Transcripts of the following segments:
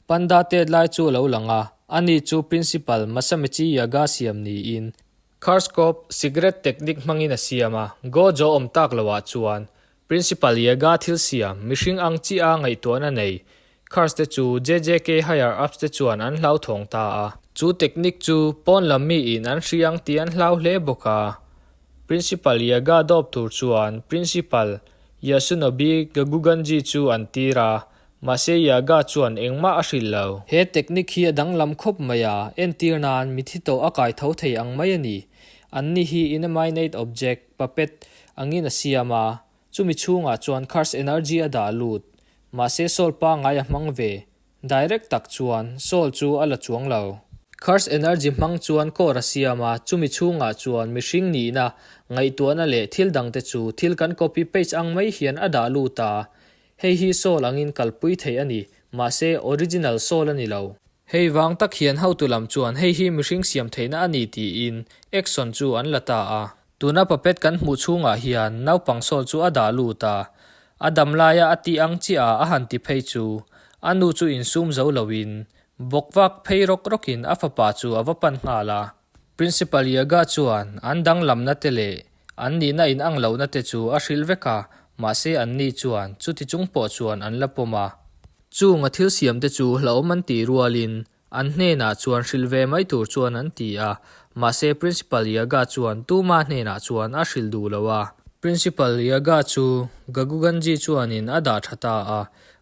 Panda tet lai chu a lo lang a, ani chu Principal Masamichi Yaga siam niin Kharskop cigarette technique hmangin a siam a, Gojo awm tak loah chuan Principal Yaga thil siam mihring ang chiah a ngaihtuahna nei Khars te chu JJK higher ups te chuan an hlauthawng ta a. Chu technique chu pawn lam miin an hri ang tih an hlau hle bawk a. Principal Yaga dawp tur chuan Principal Yasunobi Gaguganji chu an tir a, mahse Yaga chuan engmah a hrilh lo. He technique hi a danglam khawp mai a, entir nan mithi tawh a kai tho thei ang mai a ni. Anni hi inanimate object, puppet, angin a siam a, chumi chhungah chuan curse energy a dah lut. Mahse soul pangngai a hmang ve. Direct tak chuan soul chu a la chuang lo. Curse energy hmang chuan core a siam a, chumi chhungah chuan mihring nihna, ngaihtuahna leh thil dangte chu thil kan copy paste ang mai hian a dah lut a. Hei hi soul angin kalpui theih a ni, mahse original soul a ni lo. Hei vang tak hian hotu lam chuan hei hi mihring siam theihna a ni tiin action chu an la ta a. Tuna puppet kan hmuh chhungah hian naupang sawl chu a dah lut a, a dam laia a tih ang chiah a han ti phei chu a nu chu insum zo loin bawk vak phei rawk rawkin a fapa chu a va pan nghal a. Principal Yaga chuan an danglamna te leh an nihna inang lohna te chu a hrilh vek a, mahse anni chuan chuti chung pawh chuan an la pawm a. Chung a thil siam te chu hlauhawm an tih rualin An hnenah chuan hrilh ve mai tur chuan an ti a, mahse Principal Yaga chuan tuma hnenah chuan a hrilh duh lo a. Principal Yaga chu Gaguganji chuanin a dah tha ta a,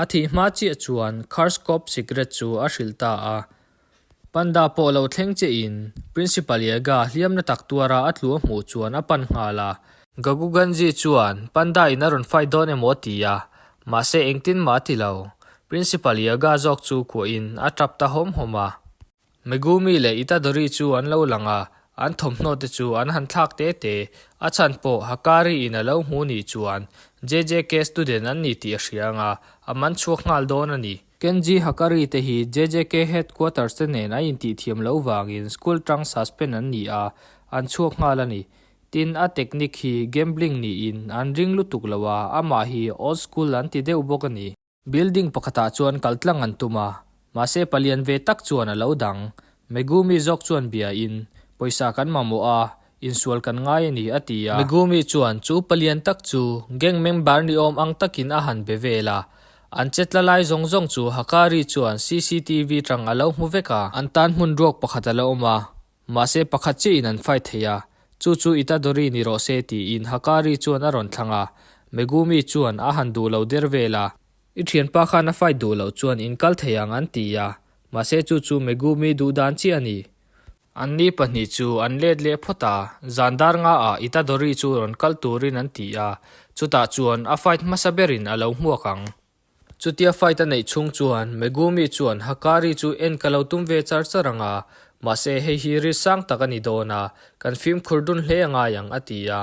a thih hma chiah chuan Kharskop secret chu a hrilh ta a. Panda pawh lo thleng chiahin Principal Yaga hliamna tak tuara a tlu a hmuh chuan a pan nghal a. Gaguganji chuan Panda in a rawn fight dawn emaw a ti a, mahse engtin mah a ti lo. Principal Yaga zawk chu kuahin a tap ta hawm hawm a. Megumi leh Itadori chu an lo lang a, an thawmhnaw te chu an han thlak te te. A chhan pawh Hakari in a lo hmu nih chuan JJK student an ni tih a hria ang a, a man chhuak nghal dawn a ni. Kenji Hakari te hi JJK headquarters te nen a intihthiam loh vangin school tang suspend an ni a, an chhuak nghal a ni. Tin, a technique hi gambling niin an ring lutuk lo a, amah hi old school an ti deuh bawk a ni. Building pakhatah chuan kal tlang an tum a, mahse palian ve tak chuan a lo dang. Megumi zawk chuan bia in, Pawisa kan mamawh a, insual kan ngai a ni, a ti a. Megumi chuan chu palian tak chu gang member ni awm ang takin a han be vel a. An che tla lai zawng zawng chu Hakari chuan cctv tang a lo hmu vek a. An tan hmun ruak pakhat a la awm a, mahse pakhat chiah in an fight thei a, chu chu Itadori ni rawh se tiin Hakari chuan a rawn thlang a, Megumi chuan a han duh lo der vel a, I thianpa khan a fight duh loh chuan in kal thei ang an ti a, mahse chu chu Megumi duh dan chiah a ni. Anni pahnih chu an let leh phawt a, zan dar nga ah Itadori chu rawn kal turin an ti a, chutah chuan a fight hmasa berin a lo hmuak ang. Chutia fight a neih chhung chuan Megumi chuan Hakari chu en ka lo tum ve char char ang a, mahse hei hi ri sang tak a ni dawn a, kan fimkhur dun hle a ngai ang a ti a.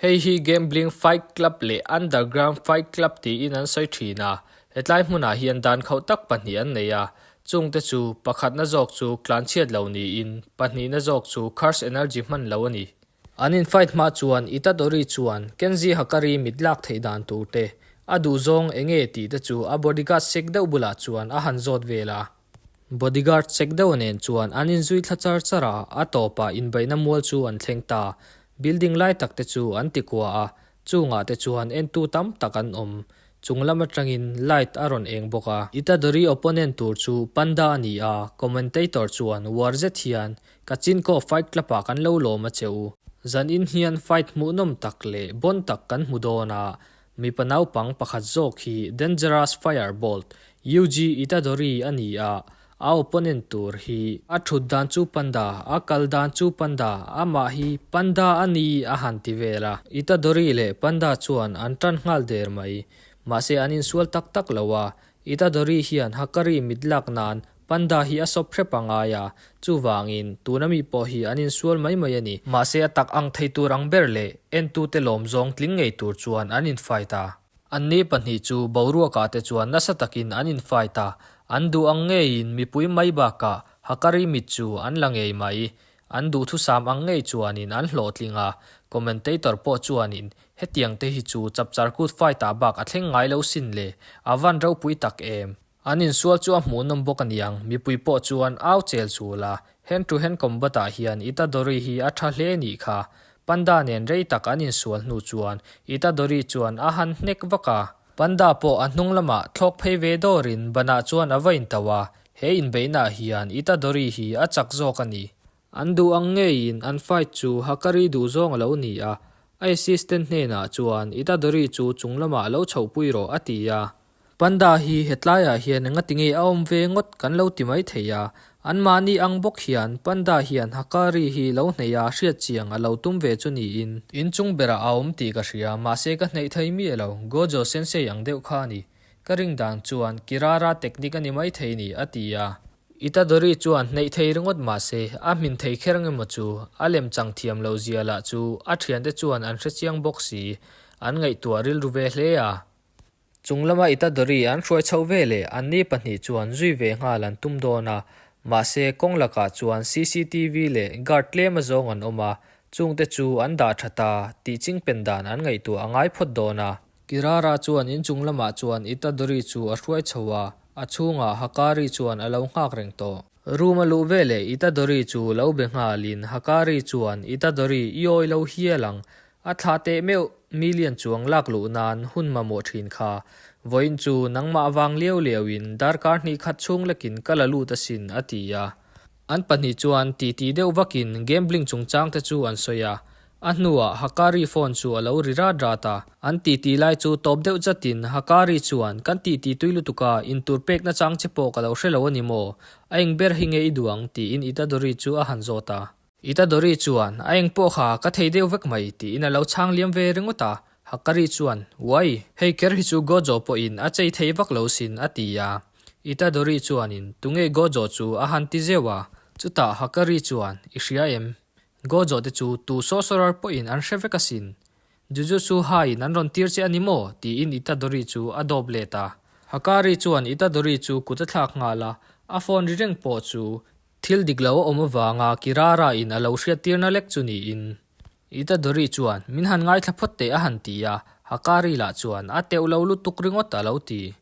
Hei hi Gambling Fight Club leh Underground Fight Club tiin an sawi thin a, hetlai hmunah hian dan khauh tak pahnih an nei a, chungte chu pakhatna zawk chu tlanchhiat lo niin pahnihna zawk chu Curse Energy hman lo a ni. An in fight hma chuan Itadori chuan Kenji Hakari mit lak theih dan tur te, a duhzawng enge tih te chu a bodyguard sek deuh bulah chuan a han zawt vel a. Bodyguard sek deuh nen chuan an inzui thla char char a, a tawpah inbeihna mual chu an thleng ta. Building lai tak te chu an ti kua a, chungah te chuan entu tam tak an awm. Chung lam atangin light a rawn eng bawk a. Itadori opponent tur chu Panda a ni a, commentator chuan uar zet hian Kachinko Fight Club ah kan lo lawm a che u. Zan in hian fight hmuhnawm tak leh bawn tak kan hmu dawn a, mipa naupang pakhat zawk hi Dangerous Firebolt, Yuji Itadori a ni a, a opponent tur hi a thut dan chu Panda, a kal dan chu Panda, amah hi Panda a ni a han ti vel a. Itadori leh Panda chuan an tan nghal der mai, mahse an insual tak tak lo a, Itadori hian Hakari mit lak nan Panda hi a sawp hrep a ngai a, chuvangin tuna mi pawh hi an insual mai mai a ni. Mahse a tak ang thei tur ang ber leh entute lawm zawng tling ngei tur chuan an infight a. Anni pahnih chu boruakah te chuan nasa takin an infight a, an duh ang ngeiin mipui mai bakah Hakari mit chu an la ngei mai. An duhthusam ang ngei chuanin an hlawhtling a, commentator pawh chuanin hetiang te hi chu chapchar kut fight ah bak a thleng ngai lo sin le, a van ropui tak em. An insual chu a hmuhnawm bawk aniang, mipui pawh chuan au chel chul a, hand to hand combat ah hian Itadori hi a tha hle nih kha. Panda nen rei tak an insual hnu chuan Itadori chuan a han hnek vak a. Panda pawh a hnung lamah thlawk phei ve dawrin banah chuan a va intauh a, he inbeihnaah hian Itadori hi a chak zawk a ni. An duh ang ngeiin an fight chu Hakari duh zawng a lo ni a, a assistant hnenah chuan Itadori chu chung lamah lo chhohpui rawh a ti a. Panda hi hetlaiah hian engatinge a awm ve ngawt kan lo ti mai thei a, anmahni ang bawk hian Panda hian Hakari hi lo hneih a hriat chiang a lo tum ve chu niin. Inchung berah a awm tih ka hria, mahse ka hneih thei miah lo, Gojo Sensei ang deuh kha a ni. Ka ring dan chuan Kirara technique a ni mai thei ni, a ti a. Itadori chuan hneih thei ringawt mahse a hmin thei kher ngemaw chu, a lemchang thiam lo zia lah chu a thiante chuan an hrechiang bawk si, an ngaihtuah rilru ve hle a. Chung lama Itadori an hruai chhoh ve leh anni pahnih chuan zui ve nghal an tum dawn a, mahse kawng lakah chuan cctv leh guard tlem azawng an awm a, chungte chu an dah tha ta tih chingpen dan an ngaihtuah a ngai phawt dawn a. Kirara chuan inchung lamah chuan Itadori chu a hruai chho a, a chhungah Hakari chuan a lo nghak reng tawh. Room a luh veleh Itadori chu lo be nghalin Hakari chuan Itadori i awi lo hial ang, A thlah teh meuh, million chuang lak luh nan hun mamawh thin kha. Vawiin chu nangmah vang liau liau in darkar hnih khat chhung lekin ka la lut asin, a ti a. An pahnih chuan titi deuh vakin gambling chungchang te chu an sawi a. A hnuah Hakari phone chu a lo ri rat rat a. An titi lai chu tawp deuh chatin Hakari chuan, Kan titi tui lutuk a, intur pek nachang che pawh ka lo hre lo a ni maw? A eng ber hi nge i duh ang? tiin Itadori chu a han zawt a. Itadori chuan, A eng pawh kha ka thei deuh vek mai, tiin a lo chhang liam ve ringawt a. Hakari chuan, Uai, hei kher hi chu Gojo pawhin a chei thei vak lo sin, a ti a. Itadori chuanin, Tunge Gojo chu? a han ti zeuh a. Chutah Hakari chuan, I hria em? Gojo te chu tu sorcerer pawhin an hre vek asin. Jujutsu haiin an rawn tir che a ni maw? tiin Itadori chu a dawp let a. Hakari chuan Itadori chu kut a thlak nghal a, a phone ri reng pawh chu Thil dik lo a awm avanga Kirara in a lo hriattirna lek chu niin. Itadori chuan, Min han ngaithla phawt teh a han ti a, Hakari lah chuan, A teuh lo lutuk ringawt a lo ti.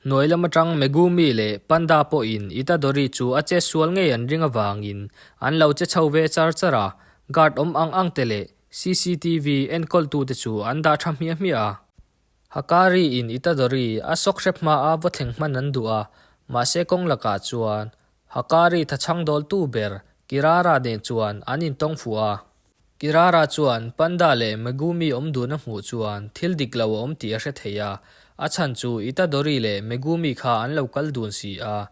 Hnuai lam atang Megumi leh Panda pawhin Itadori chu a che sual ngei an ring avangin an lo che chho ve char char a, guard awm ang ang te leh cctv enkawltute chu an dah tha hmiah hmiah a. Hakari in Itadori a sawk hrep hma a va thleng hman an duh a, mahse kawng lakah chuan Hakari thachhang dawltu ber Kirara nen chuan an intawng fuh a. Kirara chuan Panda leh Megumi awm dun a hmuh chuan thil dik lo a awm tih a hre thei a, a chhan chu Itadori leh Megumi kha an lo kal dun si a.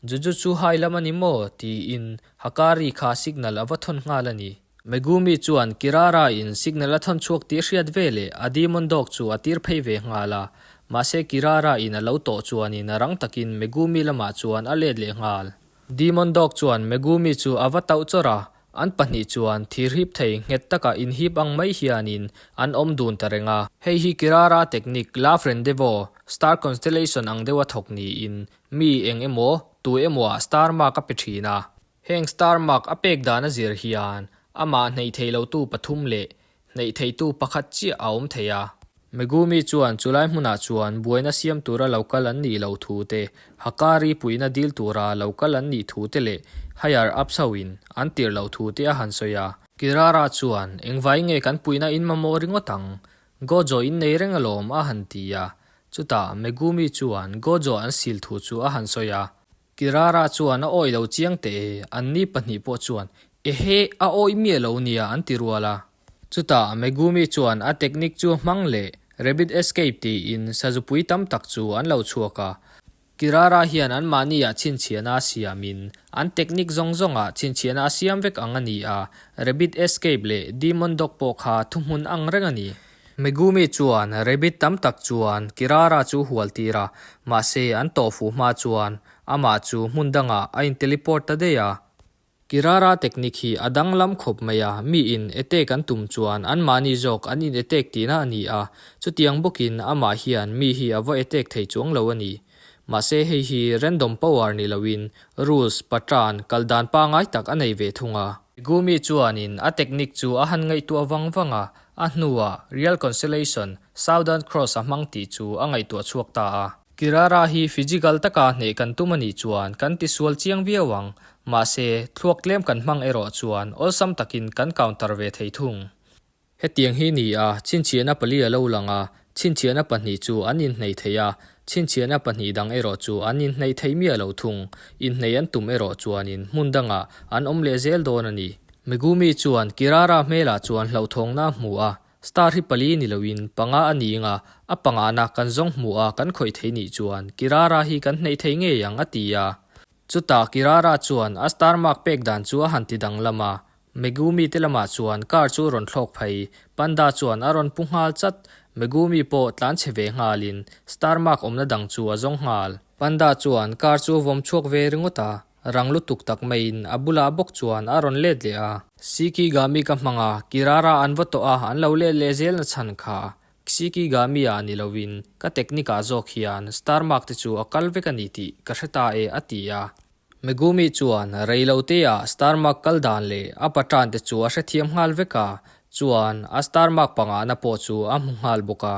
Jujutsu hai lam a ni maw? tiin Hakari kha signal a va thawn nghal a ni. Megumi chuan Kirara in signal a thawn chhuak tih hriat ve leh a demon dog chu a tir phei ve nghal a, mahse Kirara in a lo tawh chuanin a rang takin Megumi lamah chuan a let leh nghal. Demon dog chuan Megumi chu a va tauh chawrh a, an pahnih chuan thir hip thei nghet taka inhip ang mai hianin an awm dun ta reng a. Hei hi Kirara technique Love Rendezvous, Star Constellation ang deuha thawk niin mi eng emaw tu emaw ah star mark a pe thin a. Heng star mark a pek dan a zir hian amah hneih thei lotu pathum leh hneih theitu pakhat chiah a awm thei a. Megumi chuan chulai hmunah chuan buaina siam tura lo kal an nih loh thu te, Hakari puihna dil tura lo kal an nih thu te leh higher ups ho in an tirh loh thu te a han sawi a. Kirara chuan, Engvai nge kan puihna in mamawh ringawt ang? Gojo in nei reng alawm a han ti a. Chutah Megumi chuan Gojo an sil thu chu a han sawi a. Kirara chuan a awih lo chiang teh e, anni pahnih pawh chuan, Ehe, a awih miah lo nia an ti rual a. Chutah Megumi chuan a technique chu hmang leh Rabbit Escape tiin sazupui tam tak chu an lo chhuak a. Kirara hian anmahniah chhinchhiahna a siamin an technique zawng zawngah chhinchhiahna a siam vek ang a ni a, Rabbit Escape leh Demon Dog pawh kha thuhmun ang reng a ni. Megumi chuan rabbit tam tak chuan Kirara chu hual tir a, mahse an tawh fuh hma chuan amah chu hmun dangah a in teleport ta daih a. Kirara technique hi a danglam khawp mai a, miin attack an tum chuan anmahni zawk an in attack tihna a ni a, chutiang bawkin amah hian mi hi a va attack thei chuang lo a ni. Mahse hei hi random power ni loin rules, pattern, kal dan pangai tak a nei ve thung a. Megumi chuanin a technique chu a han ngaihtuah vang vang a, A hnuah Real Constellation, Southern Cross a hmang tih chu a ngaihtuah chhuak ta a. Kirara hi physical taka hneh kan tum a nih chuan kan tisual chiang viau ang, mahse, thluak tlem kan hmang erawh chuan awlsam takin kan counter ve thei thung. Hetiang hi ni a, chhinchhiahna pali a lo lang a, chhinchhiahna pahnih chu an inhneih thei a, chhinchhiahna pahnih dang erawh chu an inhneih thei miah lo thung. Inhneih an tum erawh chuanin hmun dangah an awm leh zel dawn a ni. Megumi chuan Kirara hmelah chuan hlauhthawngna a hmu a, Star hi pali ni loin panga a ni anga, a pangana kan zawng hmu a kan khawih thei nih chuan Kirara hi kan hneih thei ngei ang a ti a. Chutah Kirara chuan a star mark pek dan chu a han ti danglam a, Megumi te lamah chuan car chu rawn thlawk phei, Panda chuan a rawn pu nghal chat. Megumi pawh tlan chhe ve nghalin star mark awmna dang chu a zawng nghal. Panda chuan car chu vawm chhuak ve ringawt a, rang lutuk tak maiin a bulah bawk chuan a rawn let leh a. Shikigami ka hmang a, Kirara an va tawh a, an lo let leh zel na chhan kha. Shikigami ah ni lovin ka technique ah zawk hian star mark te chu a kal vek a ni tih ka hre ta e a ti a. Megumi chuan rei lo te ah star mark kal dan leh a paṭan te chu a hrethiam nghal vek a, chuan a star mark pangahna pawh chu a hmu nghal bawk a.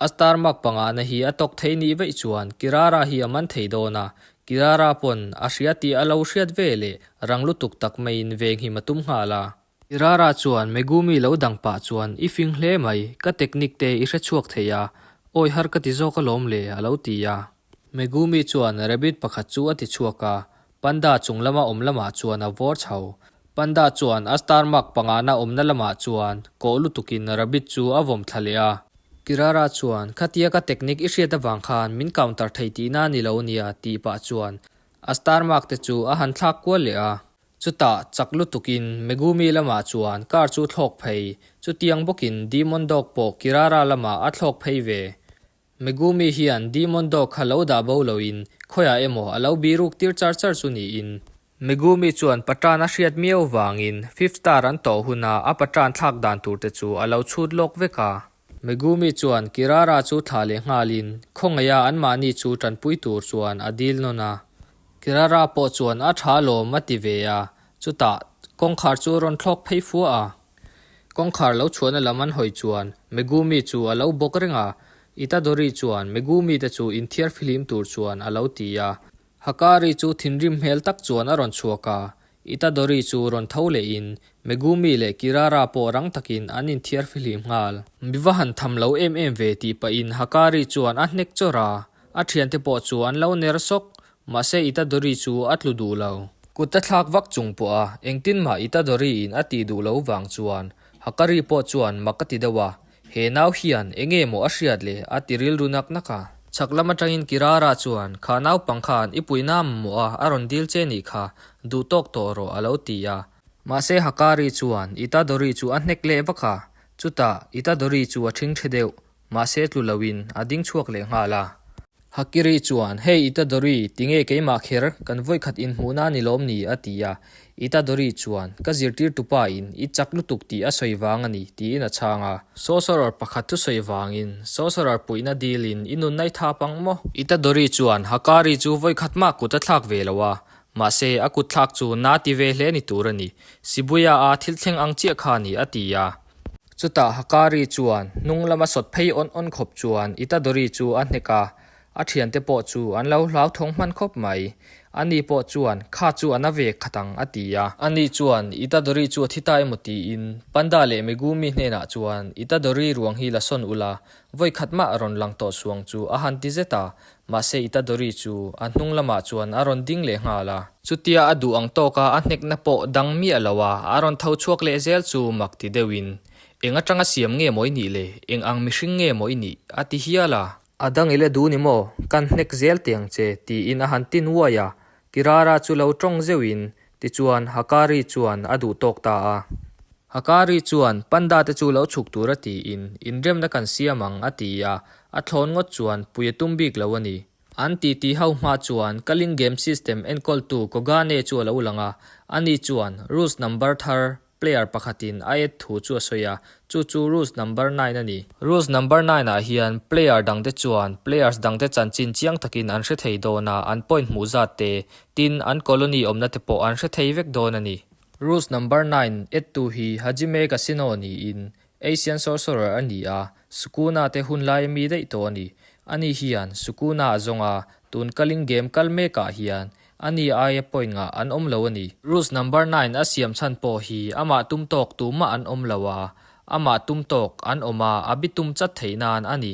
A star mark pangahna hi a tawk thei nih vaih chuan Kirara hi a man thei dawn a, Kirara pawn a hria tih a lo hriat ve leh rang lutuk tak maiin venghim a tum nghal a. Kirara chuan Megumi lo dang pah chuan i fing hle mai, ka technique te i hrechhuak thei a, awi har ka ti zawk alawm le a lo ti a. Megumi chuan rabbit pakhat chu a ti chhuak a, panda chung lama awm lamah chuan a vawr chho. Panda chuan a star mark pangana awmna lamah chuan kawh lutukin rabbit chu a vawm thla leh a. Kirara chuan, Khatia ka technique i hriat avang khan min counter thei tihna a ni lo nia, tih pah chuan a star mark te chu a han thlak kual leh a. Chutah chak lutukin Megumi lamah chuan car chu thlawk phei, chutiang bawkin Demon Dog pawh Kirara lamah a thlawk phei ve. Megumi hian Demon Dog kha lo dah bo loin khawiah emaw a lo biruk tir char char chu niin. Megumi chuan Patan a hriat miau vangin Fifth Star an tawh huna a Patan thlak dan tur te chu a lo chhut lawk vek a. Megumi chuan Kirara chu thlah leh nghalin khawngaih a anmahni chu tanpui tur chuan a dil nawn a. Kirara pawh chuan a tha lawm a ti ve a, chutah kawngkhar chu a rawn thlawk phei fua a. Kawngkhar lo chhuahna lam an hawi chuan Megumi chu a lo bawk reng a, Itadori chuan Megumi te chu inthiar fihlim tur chuan a lo ti a. Hakari chu thinrim hmel tak chuan a rawn chhuak a, Itadori chu rawn tho lehin Megumi leh Kirara pawh rang takin an inthiar fihlim nghal. Mi va han tham lo em em ve tih pahin Hakari chuan a hnek chawrh a, a thiante pawh chu an lo ner sawk. Mahse Itadori chu a tlu duh lo. Kut a thlak vak chung pawh a, engtin mah Itadori in a tih duh lo vang chuan Hakari pawh chuan mak a ti deuh a, he nau hian enge maw a hriat le a ti rilru nak nak a. Chhak lam atangin Kirara chuan kha naupang khan i puihna mamawh a a rawn dil che nih kha, duh tawk tawh rawh a lo ti a. Mahse Hakari chuan Itadori chu a hnek leh vak a, chutah Itadori chu a thingthe deuh, mahse tlu loin a ding chhuak leh nghal a. Hakiri chuan, Hey Itadori, tinge keimah kher, kan vawikhat inhmuhna a ni lawm ni? a ti a. Itadori chuan, Ka zirtirtupa in, i chak lutuk tih a sawi vang a ni, tiin a chhang a. Sorcerer pakhat thu sawi vangin, Sorcerer puihna dilin i nunna i thap ang maw? Itadori chuan Hakari chu vawikhat mah kut a thlak ve lo a, mahse a kut thlak chu na ti ve hle ni tur a ni. Shibuya-a thil thleng ang chiah kha a ni, a ti a. Chutah Hakari chuan hnung lama sawt phei awn awn khawp chuan Itadori chu a hnek a, a thiante pawh chu an lo hlauthawng hman khawp mai. Ani pawh chuan, Kha chu a na ve khat ang, a ti a. Ani chuan, Itadori chu a thi ta emaw tiin Panda leh Megumi hnenah chuan, Itadori ruang hi la sawn ula, vawi khat mah rawn lang tawh suang chu a han ti zet a, Mahse Itadori chu a hnung lamah chuan a rawn ding leh nghal a. Chutia a duh ang tawka a hnekna pawh dang miah lo a, a rawn tho chhuak leh zel chu mak ti deuhin, Eng atanga siam nge maw i nih le? Eng ang mihring nge maw i nih? a ti hial a. A dang i la duh ni maw? Kan hnek zel teh ang che, tiin a han tin uai a. Kirara chu lo tawng zeuhin, tichuan Hakari chuan a duh tawk ta a. Hakari chuan Panda te chu lo chhuk tura tiin, Inremna kan siam ang, a ti a. A thlawn ngawt chuan pui a tum bik lo a ni. An titi ho hma chuan Kaling Game System enkawltu Kogane chu a lo lang a, ani chuan rules number thar player pakhatin a et thu chu a sawi a, chu chu rules number nine a ni. Rules number nine ah hian player dangte chuan players dangte chanchin chiang takin an hre thei dawn a, an point hmuh zat te, tin an colony awmna te pawh an hre thei vek dawn a ni. Rules number nine ettu hi Hajime Kasino niin Asian Sorcerer a ni a, Sukuna te hun laia mi daih tawh a ni. Ani hian Sukuna a zawng a, tun kalin game kal mekah hian ani aia point ngah an awm lo a ni. Rules number nine a siam chhan pawh hi amah tum tawk tumah an awm lo a, amah tum tawk an awm a, a bitum chat theih nan a ni.